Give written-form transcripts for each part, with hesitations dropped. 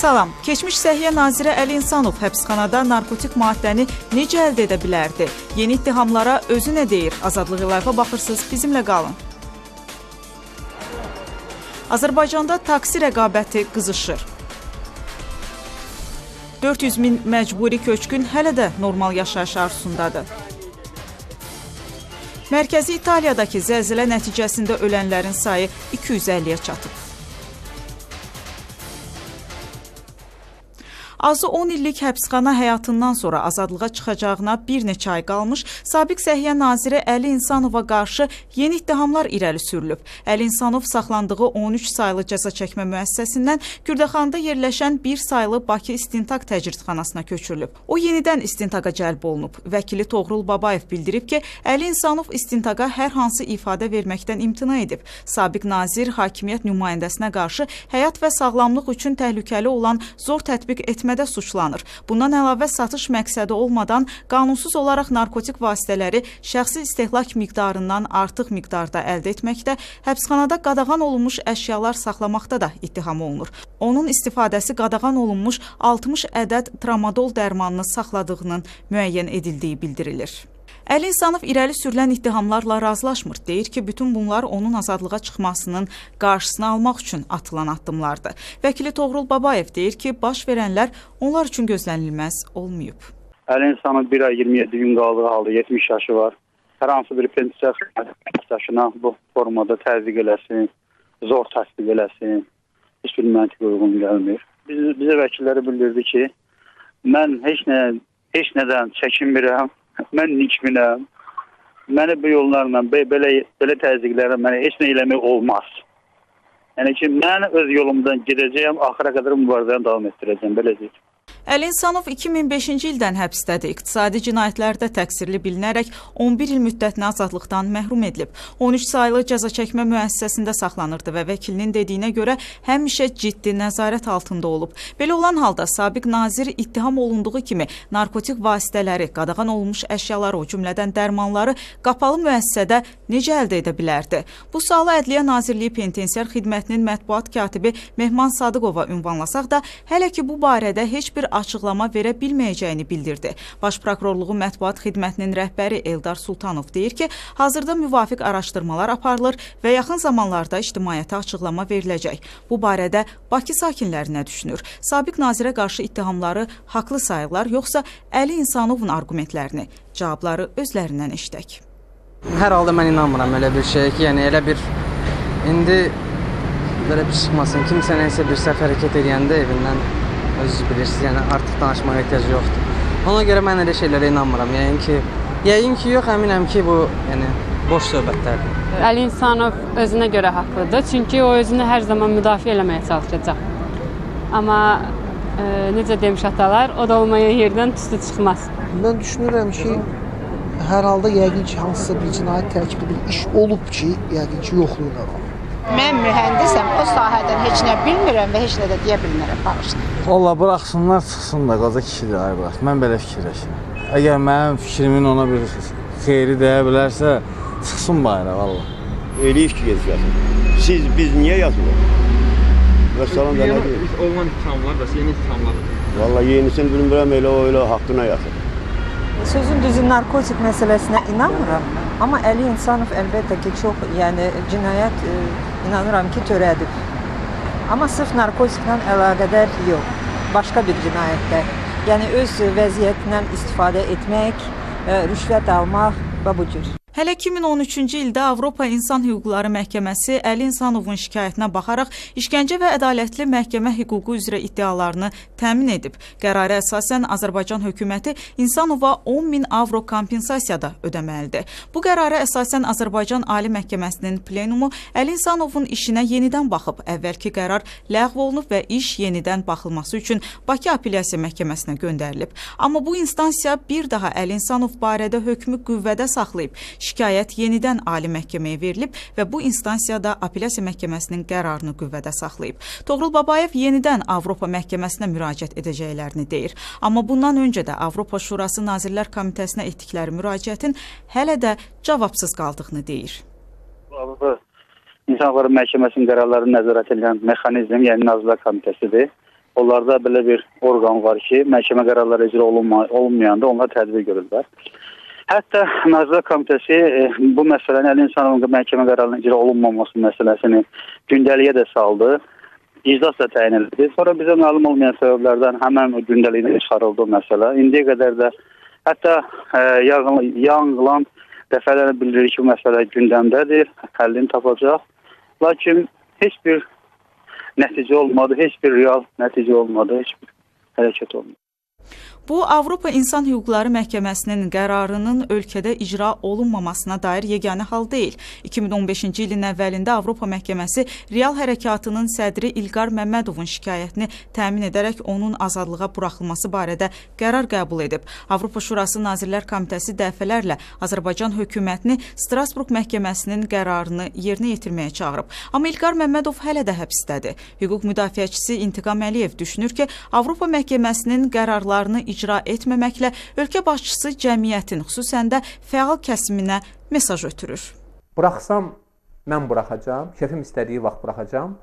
Salam. Keçmiş Səhiyyə naziri Əli İnsanov həbsxanada narkotik maddəni necə əldə edə bilərdi? Yeni ittihamlara özü nə deyir? Azadlıq Live-a baxırsınız, bizimlə qalın. Azərbaycanda taksi rəqabəti qızışır. 400 min məcburi köçkün hələ də normal yaşayış arzusundadır. Mərkəzi İtaliyadakı zəlzələ nəticəsində ölənlərin sayı 250-yə çatıb. Azı 10 illik həbsxana həyatından sonra azadlığa çıxacağına bir neçə ay qalmış sabiq Səhiyyə naziri Əli İnsanova qarşı yeni ittihamlar irəli sürülüb. Əli İnsanov saxlandığı 13 saylı cəza çəkmə müəssisəsindən Kürdəxanda yerləşən 1 saylı Bakı İstintaq Təcridxanasına köçürülüb. O yenidən istintaqa cəlb olunub. Vəkili Toğrul Babayev bildirib ki, Əli İnsanov istintaqa hər hansı ifadə verməkdən imtina edib. Sabiq nazir hakimiyyət nümayəndəsinə qarşı həyat və sağlamlıq üçün təhlükəli olan zor tətbiq etmə suçlanır. Bundan əlavə satış məqsədi olmadan qanunsuz olaraq narkotik vasitələri şəxsi istehlak miqdarından artıq miqdarda əldə etməkdə, həbsxanada qadağan olunmuş əşyalar saxlamaqda da ittiham olunur. Onun istifadəsi qadağan olunmuş 60 ədəd tramadol dərmanını saxladığının müəyyən edildiyi bildirilir. Əli İnsanov irəli sürülən ittihamlarla razılaşmır. Deyir ki, bütün bunlar onun azadlığa çıxmasının qarşısını almaq üçün atılan addımlardır. Vəkili Toğrul Babayev deyir ki, baş verənlər onlar üçün gözlənilməz olmayıb. Əli İnsanov 1 ay 27 gün qaldığı halda 70 yaşı var. Hər hansı bir pensiya yaşına bu formada təzyiq eləsin, zor təsdiq eləsin, heç bir məntiqə uyğun gəlmir. Bizə vəkilləri bildirdi ki, mən heç nədən çəkinmirəm. Mən nikminəm, məni bu yollarla, belə təzyiqlərlə mənə heç nə eləmək olmaz. Yəni ki, mən öz yolumdan gedəcəyəm, axıra qədər mübarizəni davam etdirəcəyəm, belə deyim. Əli İnsanov 2005-ci ildən həbsdədir. İqtisadi cinayətlərdə təqsirli bilinərək 11 il müddətinə azadlıqdan məhrum edilib. 13 saylı cəza çəkmə müəssisəsində saxlanırdı və vəkilinin dediyinə görə həmişə ciddi nəzarət altında olub. Belə olan halda sabiq nazir ittiham olunduğu kimi narkotik vasitələri, qadağan olunmuş əşyaları, o cümlədən dərmanları qapalı müəssisədə necə əldə edə bilərdi? Bu sualı Ədliyyə Nazirliyi Penitensiar Xidmətinin mətbuat katibi Mehman Sadıqova ünvanlasaq da, hələ ki bu barədə heç bir açıqlama verə bilməyəcəyini bildirdi. Baş Prokurorluğun mətbuat xidmətinin rəhbəri Eldar Sultanov deyir ki, hazırda müvafiq araşdırmalar aparılır və yaxın zamanlarda ictimaiyyətə açıqlama veriləcək. Bu barədə Bakı sakinləri nə düşünür? Sabiq nazirə qarşı ittihamları haqlı sayırlar, yoxsa Əli İnsanovun arqumentlərini? Cavabları özlərindən eşidək. Hər halda mən inanmıram elə bir şeyə ki, yəni elə bir indi belə bir çıxmasın. Kimsə nəyisə bir səhv hərəkət eləyəndə evindən özünüz bilirsiniz, yəni artıq danışmağa ehtiyac yoxdur. Ona görə mən elə şeylərə inanmıram. Yəqin ki yox, əminəm ki bu yəni boş söhbətlərdir. Əli İnsanov özünə görə haqlıdır. Çünki o özünü hər zaman müdafiə eləməyə çalışacaq. Amma necə demiş atalar, o da olmayan yerdən tüstü çıxmaz. Mən düşünürəm ki, hər halda yəqin ki, hansısa bir cinayət tərkibli bir iş olub ki, yəqin ki, yoxlayırlar onu. Mən mühəndisəm, o sahədən heç nə bilmirəm və heç nə də deyə bilmirəm, bağışlayın. Valla bıraxsınlar, çıxsın da, qoca kişidir, ay bırax. Mən belə fikirləşirəm. Əgər mənim fikrimin ona bir xeyri dəyə bilərsə, çıxsın bayıra, valla. Eləyib ki, gec yatır. Siz, biz niyə yatmırıq? Vəssalam da nə deyir? Olan ittihamlar da, yeni ittihamlar. Valla yenisini bilmirəm, elə o, elə haqqına yatır. Sözün düzü narkotik məsələsinə inanmıram. Amma Əli İnsanov əlbəttə ki, çox, yəni cinayət inanıram ki, törədib. Amma sırf narkotiklə əlaqədar yox, başqa bir cinayətdə. Yəni öz vəziyyətindən istifadə etmək, rüşvət almaq və bu cür. Hələ 2013-cü ildə Avropa İnsan Hüquqları Məhkəməsi Əli İnsanovun şikayətinə baxaraq işgəncə və ədalətli məhkəmə hüququ üzrə iddialarını təmin edib. Qərara əsasən Azərbaycan hökuməti İnsanova 10 min avro kompensasiya da ödəməlidir. Bu qərara əsasən Azərbaycan Ali Məhkəməsinin plenumu Əli İnsanovun işinə yenidən baxıb. Əvvəlki qərar ləğv olunub və iş yenidən baxılması üçün Bakı Apellyasiya Məhkəməsinə göndərilib. Amma bu instansiya bir daha Əli İnsanov barədə hökmü qüvvədə saxlayıb. Şikayət yenidən Ali Məhkəməyə verilib və bu instansiyada Apellyasiya Məhkəməsinin qərarını qüvvədə saxlayıb. Toğrul Babayev yenidən Avropa Məhkəməsinə müraciət edəcəklərini deyir. Amma bundan öncə də Avropa Şurası Nazirlər Komitəsinə etdikləri müraciətin hələ də cavabsız qaldığını deyir. Avropa İnsan Hüquqları Məhkəməsinin qərarlarını nəzarət edən mexanizm, yəni Nazirlər Komitəsidir. Onlarda belə bir orqan var ki, məhkəmə qərarları icra olunmayanda onlar tədbir görürlər. Hətta Nazirlər Komitəsi bu məsələni, Əli İnsanovun məhkəmə qərarının icra olunmaması məsələsini gündəliyə də saldı. İclas da təyin edildi. Sonra bizə məlum olmayan səbəblərdən həmən o gündəlikdən çıxarıldı o məsələ. İndiyə qədər də hətta yanğılan dəfələrlə bildirir ki, bu məsələ gündəmdədir, həllini tapacaq. Lakin heç bir nəticə olmadı, heç bir real nəticə olmadı, heç bir hərəkət olmadı. Bu, Avropa İnsan Hüquqları Məhkəməsinin qərarının ölkədə icra olunmamasına dair yeganə hal deyil. 2015-ci ilin əvvəlində Avropa Məhkəməsi Real Hərəkatının sədri İlqar Məmmədovun şikayətini təmin edərək onun azadlığa buraxılması barədə qərar qəbul edib. Avropa Şurası Nazirlər Komitəsi dəfələrlə Azərbaycan hökumətini Strasburq Məhkəməsinin qərarını yerinə yetirməyə çağırıb. Amma İlqar Məmmədov hələ də həbsdədir. Hüquq müdafiəçisi İntiqam Əliyev düşünür ki, Avropa Məhkəməsinin qərarlarını icra etməməklə ölkə başçısı cəmiyyətin, xüsusən də fəal kəsiminə mesaj ötürür. Buraxsam, mən buraxacam, kefim istədiyi vaxt buraxacam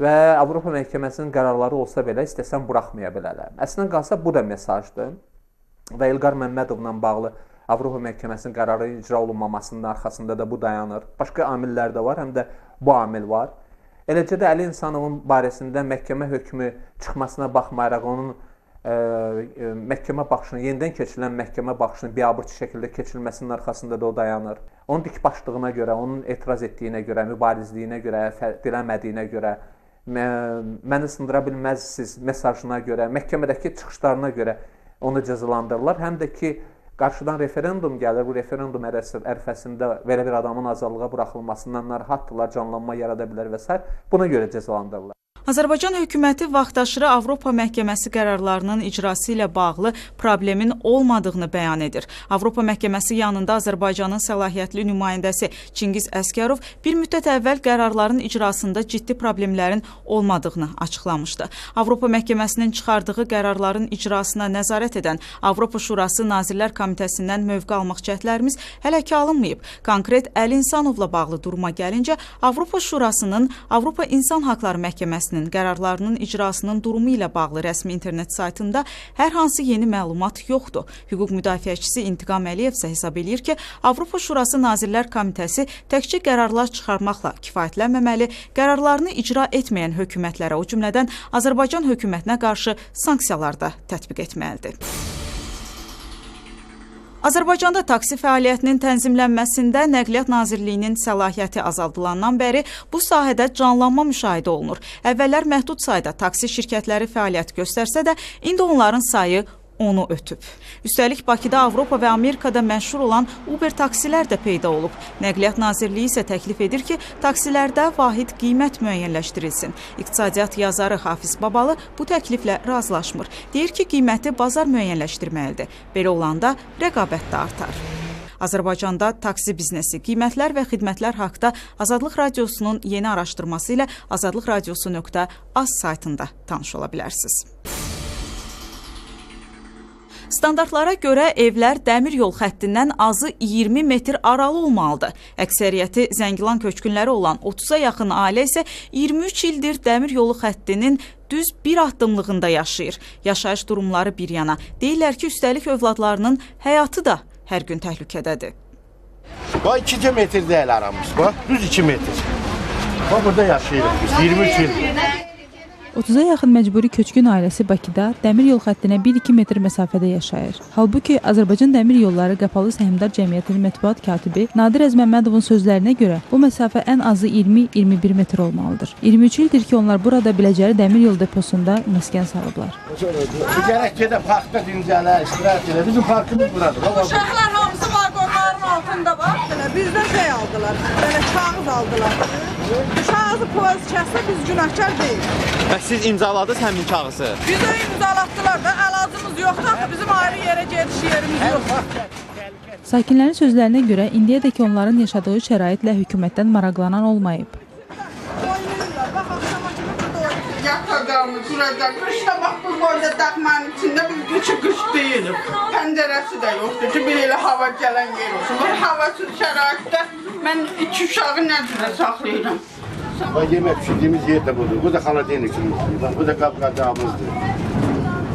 və Avropa Məhkəməsinin qərarları olsa belə istəsəm buraxmaya bilərəm. Əslində qalsa bu da mesajdır və İlqar Məmmədovla bağlı Avropa Məhkəməsinin qərarı icra olunmamasının arxasında da bu dayanır. Başqa amillər də var, həm də bu amil var. Eləcə də Əli İnsanovun barəsində məhkəmə hökmü çıxmasına baxmayaraq onun məhkəmə baxışının, yenidən keçirilən məhkəmə baxışının biabırçı şəkildə keçirilməsinin arxasında da o dayanır. Onun dikbaşlığına görə, onun etiraz etdiyinə görə, mübarizliyinə görə, diləmədiyinə görə, məni sındıra bilməzsiniz mesajına görə, məhkəmədəki çıxışlarına görə onu cəzalandırırlar. Həm də ki, qarşıdan referendum gəlir, bu referendum ərəfəsində belə bir adamın azadlığa buraxılmasından narahatdırlar, canlanma yarada bilər və s. Buna görə cəzalandırırlar. Azərbaycan hökuməti vaxtaşırı Avropa Məhkəməsi qərarlarının icrası ilə bağlı problemin olmadığını bəyan edir. Avropa Məhkəməsi yanında Azərbaycanın səlahiyyətli nümayəndəsi Çingiz Əsgərov bir müddət əvvəl qərarların icrasında ciddi problemlərin olmadığını açıqlamışdı. Avropa Məhkəməsinin çıxardığı qərarların icrasına nəzarət edən Avropa Şurası Nazirlər Komitəsindən mövqe almaq cəhdlərimiz hələ ki alınmayıb. Konkret Əli İnsanovla bağlı duruma gəlincə, Avropa Şurasının Avropa İnsan Haqları Məhkəməsinin qərarlarının icrasının durumu ilə bağlı rəsmi internet saytında hər hansı yeni məlumat yoxdur. Hüquq müdafiəçisi İntiqam Əliyev isə hesab eləyir ki, Avropa Şurası Nazirlər Komitəsi təkcə qərarlar çıxarmaqla kifayətlənməməli, qərarlarını icra etməyən hökumətlərə, o cümlədən Azərbaycan hökumətinə qarşı sanksiyalar da tətbiq etməlidir. Azərbaycanda taksi fəaliyyətinin tənzimlənməsində Nəqliyyat Nazirliyinin səlahiyyəti azaldılandan bəri bu sahədə canlanma müşahidə olunur. Əvvəllər məhdud sayda taksi şirkətləri fəaliyyət göstərsə də, indi onların sayı onu ötüb. Üstəlik, Bakıda, Avropa və Amerikada məşhur olan Uber taksilər də peyda olub. Nəqliyyat Nazirliyi isə təklif edir ki, taksilərdə vahid qiymət müəyyənləşdirilsin. İqtisadiyyat yazarı Hafiz Babalı bu təkliflə razılaşmır. Deyir ki, qiyməti bazar müəyyənləşdirməlidir. Belə olanda rəqabət də artar. Azərbaycanda taksi biznesi, qiymətlər və xidmətlər haqda Azadlıq Radiosunun yeni araşdırması ilə azadlıqradiosu.az saytında tanış ola bilərsiniz. Standartlara görə evlər dəmir yol xəttindən azı 20 metr aralı olmalıdır. Əksəriyyəti Zəngilan köçkünləri olan 30-a yaxın ailə isə 23 ildir dəmir yolu xəttinin düz bir addımlığında yaşayır. Yaşayış durumları bir yana. Deyirlər ki, üstəlik övladlarının həyatı da hər gün təhlükədədir. Bax, 2 metr deyil aramız, bax, düz 2 metr. Bax, burada yaşayırıq biz, 23 il. 30-a yaxın məcburi köçkün ailəsi Bakıda dəmir yol xəttinə 1-2 metr məsafədə yaşayır. Halbuki Azərbaycan Dəmir Yolları Qapalı Səhmdar Cəmiyyətinin mətbuat katibi Nadir Əzməmmədovun sözlərinə görə bu məsafə ən azı 20-21 metr olmalıdır. 23 ildir ki, onlar burada Biləcəri dəmir yol deposunda məskən salıblar. Gərək gedə parkda dincələ, istirahət elə. Bizim parkımız buradır. Uşaqlar hamısı vaqonların altında bax, belə bizdən şey aldılar, belə kağız aldılar. Kağızı poez kəssə biz günahkar deyilik. Bəs siz imzaladınız həmin kağızı? Bizə imzalatdılar da, əlacımız yoxdur axı, bizim ayrı yerə gediş yerimiz yoxdur. Sakinlərin sözlərinə görə indiyədək onların yaşadığı şəraitlə hökumətdən maraqlanan olmayıb. Oynayırlar, bax axşama kimi burada oynayırlar. Yatacağımı, duracağım, qışda bax bu boyda daxmanın içində biz qışı qış deyilik. Pəncərəsi də yoxdur ki, bir elə hava gələn yer olsun. Bu havasız şəraitdə mən iki uşağı nə cürə saxlayıram? Bax, yemək pişirdiyimiz yer də budur. Bu da xaladenikimizdir. Bax, bu da qab-qacağımızdır.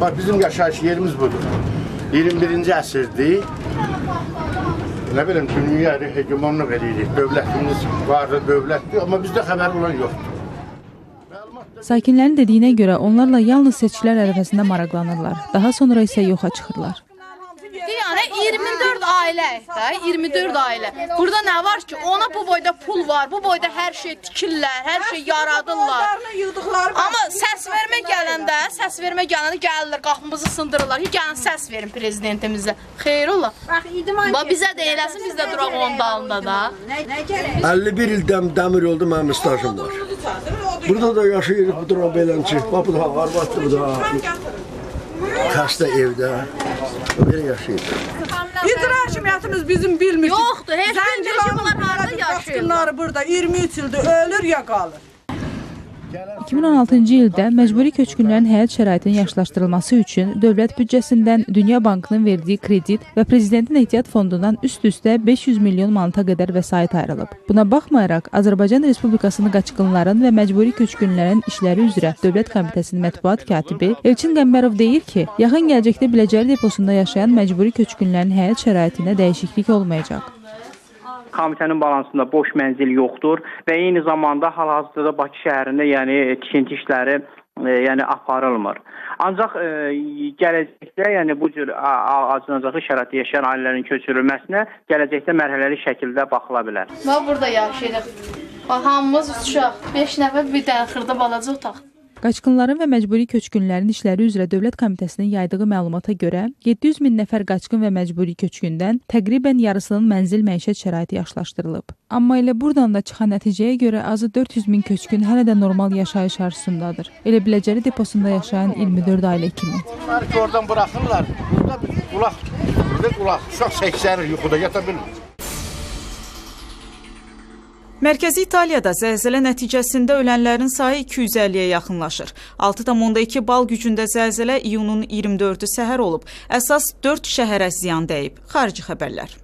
Bax, bizim yaşayış yerimiz budur. 21-ci əsrdir. Nə bilim, dünya hegemonluq edirik. Dövlətimiz vardı, dövlətdir, amma bizdə xəbər olan yoxdur. Sakinlərin dediyinə görə onlarla yalnız seçkilər ərəfəsində maraqlanırlar. Daha sonra isə yoxa çıxırlar. Yəni 24 ailəyik də, 24 ailə. Burada nə var ki, ona bu boyda pul var, bu boyda hər şey tikirlər, hər şey yaradırlar. Amma səs vermə gələndə, gəlirlər, qapımızı sındırırlar ki, gəlin səs verin prezidentimizə. Xeyr ola. Bax bizə də eləsin, biz də duraq onun dalında da. 51 il dəmir yolda mənim stajım var. Burada da yaşayırıq, bu duran beləmçi. Bax bu da arvaddır, bu da xəstə evdə. Belə yaşayırıq. İcra hakimiyyətimiz bizim bilmir ki, yoxdur, heç bilmir ki, bunlar harada yaşayırlar. Burada 23 ildir, ölür ya qalır. 2016-cı ildə məcburi köçkünlərin həyat şəraitinin yaxşılaşdırılması üçün dövlət büdcəsindən Dünya Bankının verdiyi kredit və Prezidentin Ehtiyat Fondundan üst-üstə 500 milyon manata qədər vəsait ayrılıb. Buna baxmayaraq, Azərbaycan Respublikasının qaçqınların və məcburi köçkünlərin işləri üzrə Dövlət Komitəsinin mətbuat katibi Elçin Qəmbərov deyir ki, yaxın gələcəkdə Biləcəri deposunda yaşayan məcburi köçkünlərin həyat şəraitinə dəyişiklik olmayacaq. Komitənin balansında boş mənzil yoxdur və eyni zamanda hal-hazırda Bakı şəhərində, yəni tikinti işləri yəni aparılmır. Ancaq gələcəkdə, yəni bu cür acınacaqlı şəraitdə yaşayan ailələrin köçürülməsinə gələcəkdə mərhələli şəkildə baxıla bilər. Bax burada yaşayırıq. Bax hamımız uşaq, 5 nəfər bir dənə xırda balaca otaq. Qaçqınların və məcburi köçkünlərin işləri üzrə Dövlət Komitəsinin yaydığı məlumata görə 700 min nəfər qaçqın və məcburi köçkündən təqribən yarısının mənzil məişət şəraiti yaxşılaşdırılıb. Amma elə buradan da çıxan nəticəyə görə azı 400 min köçkün hələ də normal yaşayış arzusundadır. Elə Biləcəri deposunda yaşayan 24 ailə kimi. Onları ki, oradan buraxırlar. Burada qulaq, burada qulaq. Uşaq səksənir, yuxuda yata bilmir. Mərkəzi İtaliyada zəlzələ nəticəsində ölənlərin sayı 250-yə yaxınlaşır. 6,2 bal gücündə zəlzələ iyunun 24-ü səhər olub. Əsas 4 şəhərə ziyan dəyib. Xarici xəbərlər.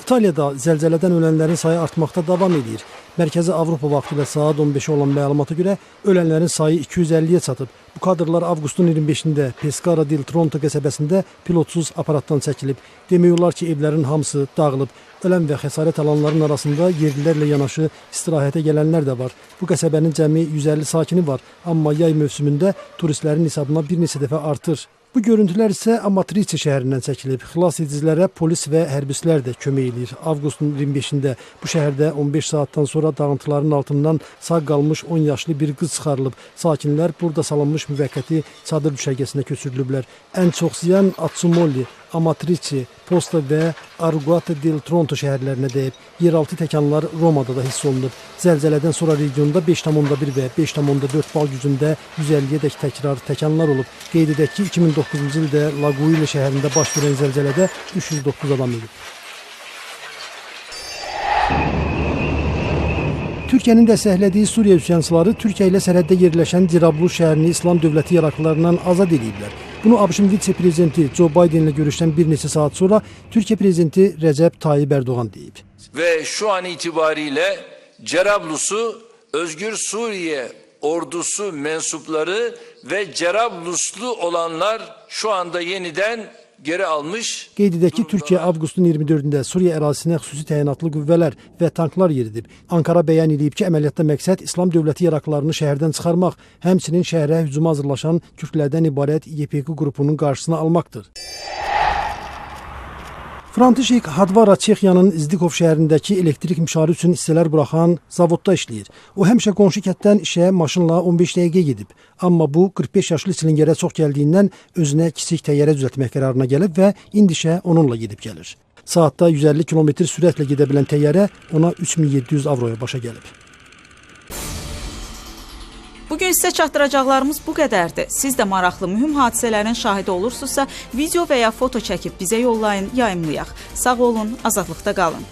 İtaliyada zəlzələdən ölənlərin sayı artmaqda davam edir. Mərkəzi Avropa vaxtı ilə saat 15-ə olan məlumata görə ölənlərin sayı 250-yə çatıb. Bu kadrlar avqustun 25-də Pescara del Tronto qəsəbəsində pilotsuz aparatdan çəkilib. Demək olar ki, evlərin hamısı dağılıb. Ölən və xəsarət alanların arasında yerlilərlə yanaşı istirahətə gələnlər də var. Bu qəsəbənin cəmi 150 sakini var, amma yay mövsümündə turistlərin hesabına bir neçə dəfə artır. Bu görüntülər isə Amatrice şəhərindən çəkilib. Xilas edicilərə polis və hərbçilər də kömək eləyir. Avqustun 25-də bu şəhərdə 15 saatdan sonra dağıntıların altından sağ qalmış 10 yaşlı bir qız çıxarılıb. Sakinlər burada salınmış müvəqqəti çadır düşərgəsinə köçürülüblər. Ən çox ziyan Atsumoli, Amatrice, Posta və Arquata del Tronto şəhərlərinə dəyib. Yeraltı təkanlar Romada da hiss olunub. Zəlzələdən sonra regionda 5,1 və 5,4 bal gücündə 150-yə dək təkrar təkanlar olub. Qeyd edək ki, 2009-cu ildə Laguila şəhərində baş verən zəlzələdə 309 adam ölüb. Türkiyənin dəstəklədiyi Suriya üsyançıları Türkiyə ilə sərhəddə yerləşən Cerablus şəhərini İslam dövləti yaraqlılarından azad ediblər. Bunu ABŞ-ın vitse-prezidenti Joe Biden'lə görüşdən bir neçə saat sonra Türkiyə prezidenti Rəcəb Tayyip Erdoğan deyib. Ve şu an itibariyle Cerablus'u Özgür Suriye ordusu mensupları ve Cerabluslu olanlar şu anda yeniden geri almış. Qeyd edək ki, Türkiyə avqustun 24-də Suriya ərazisinə xüsusi təyinatlı qüvvələr və tanklar yeridib. Ankara bəyan edib ki, əməliyyatda məqsəd İslam dövləti yaraqlarını şəhərdən çıxarmaq, həmçinin şəhərə hücuma hazırlaşan Kürtlərdən ibarət YPG qrupunun qarşısını almaqdır. Frantişek Hadvara Çexiyanın Zdikov şəhərindəki elektrik mişarı üçün hissələr buraxan zavodda işləyir. O həmişə qonşu kənddən işə maşınla 15 dəqiqə gedib. Amma bu 45 yaşlı çilingərə çox gəldiyindən özünə kiçik təyyarə düzəltmək qərarına gəlib və indi işə onunla gedib gəlir. Saatda 150 km sürətlə gedə bilən təyyarə ona 3700 avroya başa gəlib. Bugün sizə çatdıracaqlarımız bu qədərdir. Siz də maraqlı, mühüm hadisələrin şahidi olursunuzsa, video və ya foto çəkib bizə yollayın, yayımlayaq. Sağ olun, azadlıqda qalın.